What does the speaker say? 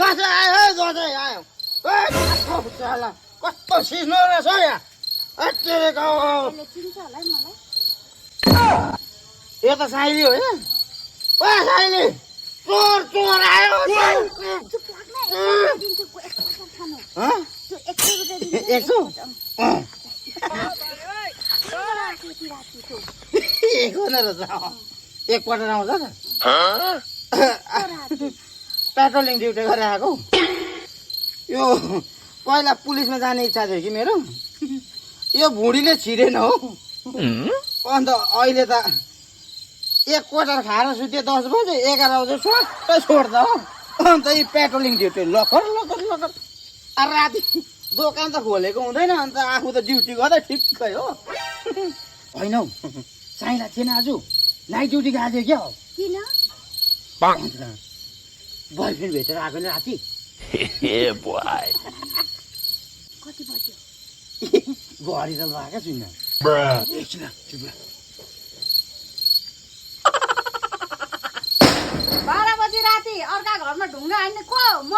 दसैँ आयो दसैँ आयो कस्तो सिस्नो रहेछ यहाँ यो त साइली हो यहाँ ओ साइली चोर चोर आयो एक सौ एक हुँदो रहेछ एकपल्ट आउँछ त पेट्रोलिङ ड्युटी गरेर आएको यो पहिला पुलिसमा जाने इच्छा थियो कि मेरो यो भुँडीले छिरेन हो अन्त अहिले त एक क्वार्टर खाएर सुत्यो 10 बजे 11 बजे स्वाटै छोड्छ हो अन्त यी पेट्रोलिङ ड्युटी लखर लखर लखर अब राति दोकान त खोलेको हुँदैन अन्त आफू त ड्युटी गर्दै ठिक्कै हो होइन हौ चाहिँला थिएन आज नाइट ड्युटी गएको थियो क्या हो किन बोयफ्रेन्ड भेटेर आएको नि राति कति बज्यो घडी त लगाएकै छुइनँ एकछिन चुप 12 बजी राति अर्का घरमा ढुङ्गा हान्ने को म